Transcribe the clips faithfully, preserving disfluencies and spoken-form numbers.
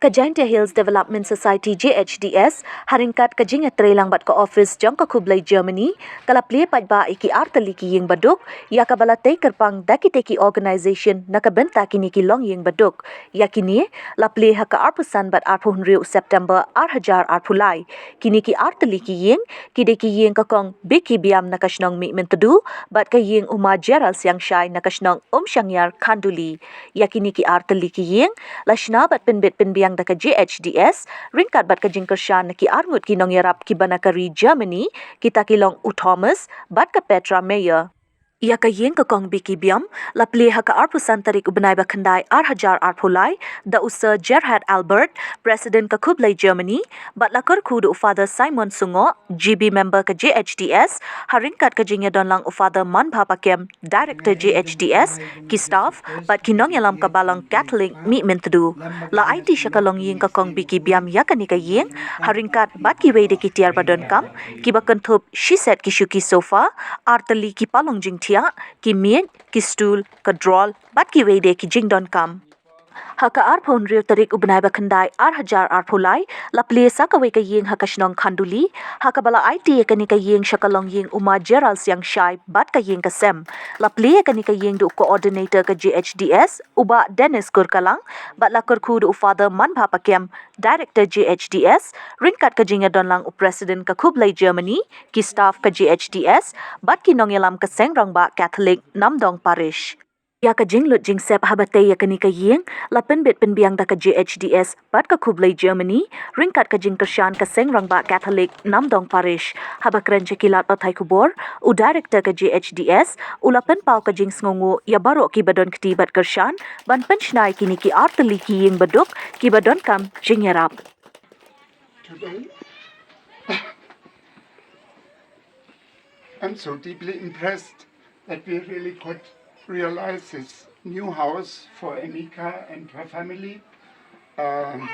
Ka Jaintia Hills Development Society, J H D S, ha ryngkat ka jingïatreilang bad ka office jong ka Khublei Germany, ka la plie paidbah ïa ki artylli ki ïing baduk, ïa kaba la tei kyrpang da kitei ki organisation na ka bynta kine ki longïing baduk. Ïa kine la plie ha ka arphew san bad arphew hynriew September ar hajar arphew lai. Kine ki artylli ki ïing ki dei ki ïing ka Kong Biki Biam na ka shnong Mihmyntdu bad ka ïing u Ma Gerald Siangshai na ka shnong Umshynniar, Khanduli. Ïa kine ki artylli ki ïing la shna bad pynbit pynbiang da ka J H D S ryngkat bad ka jingkyrshan na ki arngut ki nongïarap kiba na ka ri Germany, kita ki long u Thomas bad ka Petra Meyer. Ïa ka ïing ka Kong Biki Biam la plie ha ka arphew san tarik u bnai ba khyndai ar hajar arphew lai da u Sir Gerhard Albert, President ka Khublei Germany, bad la kyrkhu da u Father Simon Sungoh, G B member ka J H D S, ha ryngkat ka jingïadonlang u Father Manbha Pakem, Director J H D S, ki staff bad ki nongïalam ka Balang Catholic Mihmyntdu. La aiti sha ka longïing ka Kong Biki Biam ïa kane ka ïing ha ryngkat bad kiwei de ki tiar ba donkam, kiba kynthup shi set ki shuki sofa, artylli ki palong jingthiah, ki miej, ki stool, ka drawer bad kiwei de ki jingdonkam. Ha ka arphew hynriew tarik u bnai ba khyndai ar hajar arphew lai la plie sa kawei ka ïing ha ka shnong Khanduli, ha kaba la aiti ïa kane ka ïing sha ka longïing u Ma Gerald Siangshai bad ka ïing ka sem. La plie ïa kane ka ïing da u coordinator ka J H D S, u Bah Dennis Kurkalang, bad la kyrkhu da u Father Manbha Pakem, Director J H D S, ryngkat ka jingïadonlang u President ka Khublei Germany, ki staff ka J H D S bad ki nongïalam ka Seng Rangbah Catholic Namdong Parish. Ïa ka jinglut jingsep haba tei ïa kane ka ïing la pynbit pynbiang da ka J H D S bad ka Khublei Germany ryngkat ka jingkyrshan ka Seng Rangbah Catholic Namdong Parish. Haba kren sha ki lad pathai khubor, u Director ka J H D S u la pynpaw ka jingsngewnguh ïa baroh kiba don kti bad kyrshan ban pynshna ïa kine ki artylli ki ïing baduk kiba donkam jingïarap. Today, I'm so deeply impressed that we really could realize this new house for Emika and her family. Um,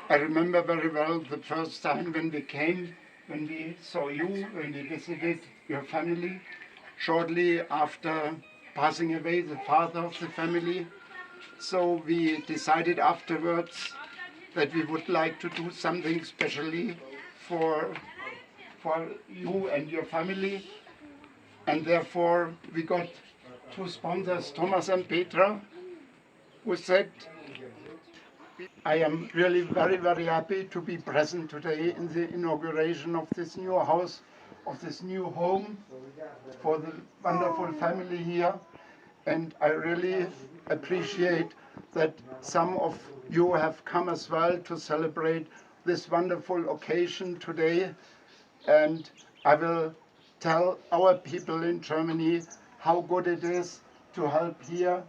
I remember very well the first time when we came, when we saw you, when we visited your family, shortly after passing away the father of the family. So we decided afterwards that we would like to do something specially for for you and your family. And therefore, we got two sponsors, Thomas and Petra, who said, I am really very, very happy to be present today in the inauguration of this new house, of this new home for the wonderful family here. And I really appreciate that some of you have come as well to celebrate this wonderful occasion today. And I will tell our people in Germany how good it is to help here.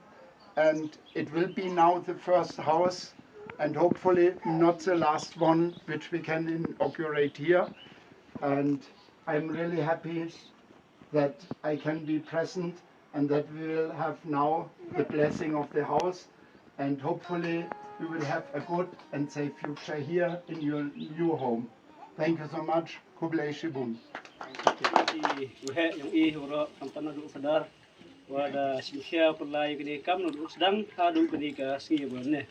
And it will be now the first house and hopefully not the last one which we can inaugurate here. And I'm really happy that I can be present and that we will have now the blessing of the house, and hopefully we will have a good and safe future here in your new home. Thank you so much. Khublei shibun. Ki waheh jong i, waroh khamtam naduh u Phadar, wa da shim khia pyrlai kane ka kam naduh sdang haduh kane ka sngi ba ne.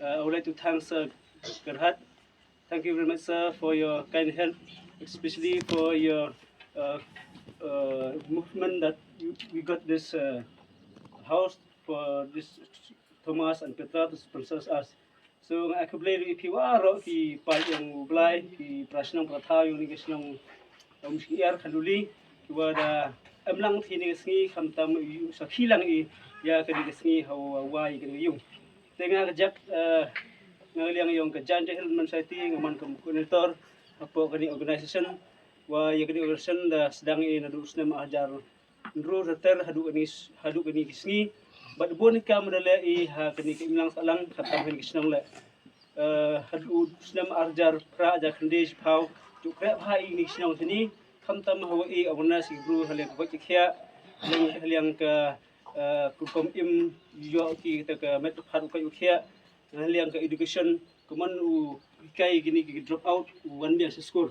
Uh, I would like to thank Sir Gerhard. Thank you very much, sir, for your kind help, especially for your uh, uh, movement that you, we got this uh, house for this Thomas and Petra to sponsor us. So nga khublei ruh ïa phi waroh ki paid jong u Blai, ki para shnong para thaw jong kane ka shnong Umshynniar Khanduli, ki wa da em lang ïa kane ka sngi, khamtam ïa u sakhi lang ïa kane ka sngi hawa wai ïa kane ka ïung. Te nga ka jaid, eh, nga ka liang jong ka Jaintia Hills Development Society, nga man kum coordinator hapoh kane ka organisation. Wa ïa kane ka organisation da sdang ïa naduh u snem ar hajar hynriew ter ter haduh kane, haduh kane ka sngi. Bad bun ka kam da leh ïa ha kane ka imlang sahlang khamtam ha kane ka shnong leh. Eh, haduh u snem ar hajar phra, ar hajar khyndai shiphew, ju kreh bha ïa kane ka shnong kane. Khamtam hawa ïa awareness ïa ki bru ha liang ka koit ka khiah, ha liang, ha liang ka, eh, ka rukom im, ïoh ki kata ka met ka phad u koit u khiah, ha liang ka education, kumno u hikai kine ki drop out u wan biang sha skul.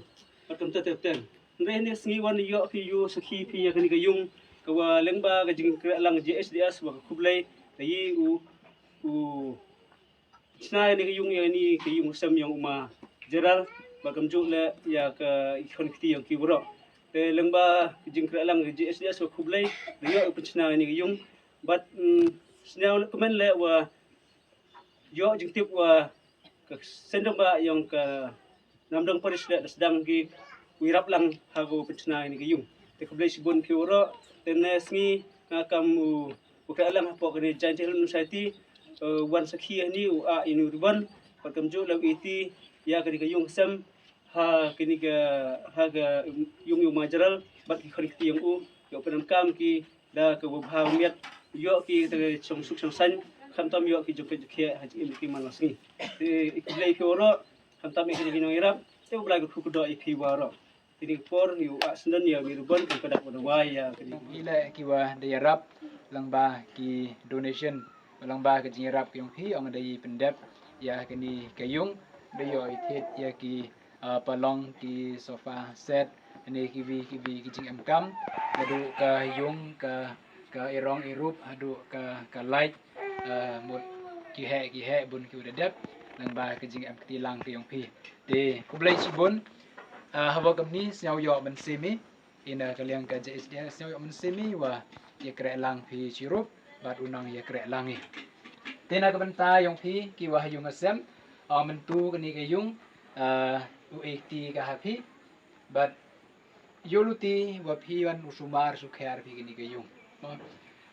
Bad kumta ter ter. Hynrei ha kane ka sngi wan ïoh phi, ïoh sakhi phi ïa kane ka ïung, ka Wa lyngba ka jingkhreh lang J H D S wa ka khublei da i u u chna ïa ni ka yung ïa ni ka yung sem yong u ma Jeral ba kam ju le ïa ka i khon kti yong ki bro. Te lyngba ka jingkhreh lang J H D S wa khublei da ïa u pynchna ïa ni ka yung. But mm, sñiaw le kmen le wa ïoh jingtip wa ka sendong ba yong ka Namdong Parish le da sdang ki u ïarap lang ha ka pynchna ïa ni ka yung. Te khublei shibun ki waroh te ne sngi nga kam u u ka lang hapoh kani Jaintia Hills Society wan sakhi hani u a inu ribon. Pat kam ju le u iti ïa kani ka yung sem ha kani ka ha ka yung yung ma Jeral bad ki khon kti yong u ïoh pynam kam ki da ka bubha miat ïoh ki te chong suk chong sain khamtam ïoh ki jong ka jong khia ha jingim ki man la sngi. Te i khublei ki waroh khamtam i ki nong ïarap te u Blai ka khu kdo i ki waroh. Te ni por ïoh a sendon ïa mi rubon kan ka dak wa da wai ïa ka ni. Ila ki wa da ïarap lyngba ki donation lyngba ka jingïarap ki yong phi ong da i pyndep ïa kani ka yung da ïoh i thied ïa ki ah, palong ki sofa set ne ki wi ki wi ki jingem kam haduh ka yung ka ka irong irup haduh ka ka light ah, mut ki heh ki heh bun ki u da dep lyngba ka jingem kti lang ki yong phi. Te khublei shibun ah, haba kamni sñiaw ïoh mynsiem i ina ka liang ka J H D S sñiaw ïoh mynsiem i wa ïa kreh lang phi chirup bad u nang ïa kreh lang i. Te na ka bynta yong phi ki wa ha yung ha sem ah, myntu kani ka yung ah, u ekti ka ha phi bad ïoh luti wa phi wan u sumar sukher phi kani ka yung.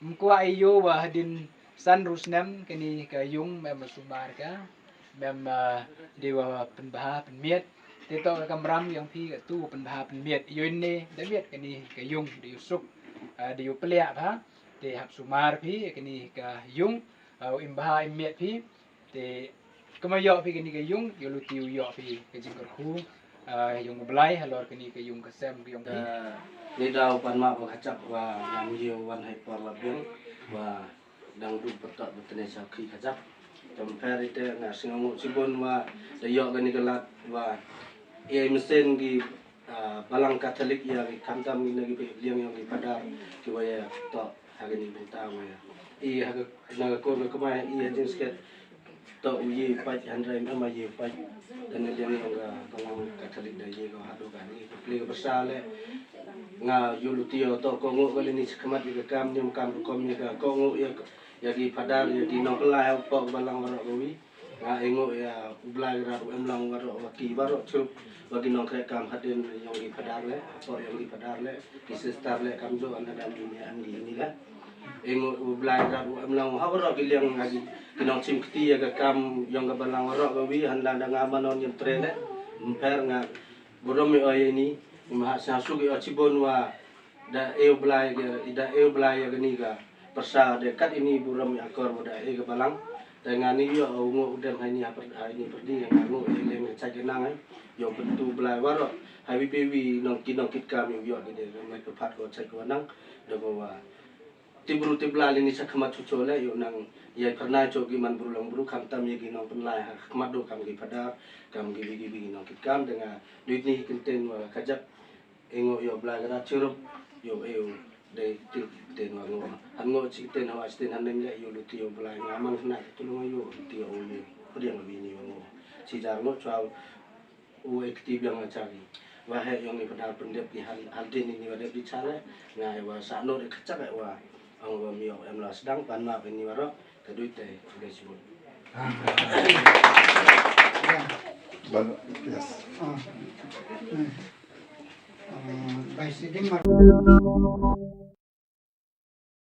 Mkwah ïoh wa hadin san ru snem kani ka yung mem sumar ka mem ah, de wa pynbha pynmiat te to ka kamram yong phi ka tu pynbha pynmiat ïoh ne da miat kani ka yung de ïoh suk ah, de ïoh plia bha te hap sumar phi kani ka yung ah, u im bha im miat phi. Te kama ïoh phi kani ka yung ïoh luti u ïoh phi ka jingkyrkhu ah, yong u Blai halor kani ka yung ka sem ka yong phi. Ni daw pan ma ba ka chap wa ngam ïoh wan hai por la biang wa dang du patok ba tene sa khi ka chap. Jom pher ite nga sngewnguh shibun wa da ïoh kani ka lad wa ïa i mesin ki ah, balang Katholik ïa ki khamtam ïa ki liang ïa ki padar ki wa ïa to ha kani bynta wa ïa i ha ka na ka kor ka kmai i ha jingsket to u ïa pait hynrei ma ïa pait dan liang ïa ka balang Katholik da ïa ka hadu ka ni ka pli ka basa le nga ïa luti ïa to ko ngo ka ni chakhmat ïa ka kam niam kam rukom ïa ka ko ngo ïa ïa ki padar ïa ki nongpynlait ha u pok balang waroh kawi. Nga ainguh ïa u Blai Kynrad u em lang waroh wa ki waroh chup wa ki nongtrei kam hadien yong ki padar le, hapoh yong ki padar le, ki sister le kam ju an hadan dunia an ki ni le. Ainguh u Blai Kynrad u em lang ha waroh ki liang ha ki nongchim kti ïa ka kam yong ka balang waroh kawi hanlan da nga manon yong trei le. Mper nga burom ïa oi ni, ma ha sa suk ïa oi chibun wa da e u Blai ga da e u Blai ïa kani ka pyrsa da kat ini burom ïa kor da e ka balang. Da nga ni ïoh u ngo u dem ha ini ha per ha ini perdi nga ngo ïa leng ka chai ka nang ai ïoh pyntu Blai waroh ha wi pe wi nong ki nong kit kam ïoh ïoh ki de met ka phat ko chai ko nang da ko wa ti bru ti Blai lini sa khmat chu chu le ïoh nang ïa pyrnai chu ki man bru long bru khamtam ïa ki nong pynlai ha khmat do kam ki padar kam ki wi ki wi nong kit kam da nga duit ni kynten wa ka jak. Ïa ngo ïoh Blai ka da chirup ïoh ïoh dei ti ten wa ngo han ngo chi ten hawa chi ten han neng le ïoh luti ïoh Blai nga man khna tu lu ïoh ti ïoh ïoh pdiang wi ni ngo chi jar ngo chwa u ekti biang nga chari wa he yong i padar pyndep ki hal hal din ni wa dep di chale nga wa sa no de kachak wa ang wa mi ong em la sedang pan ma ni wa ro. Ka duit te ka bai sibun. Ban yes. Bai siding mar.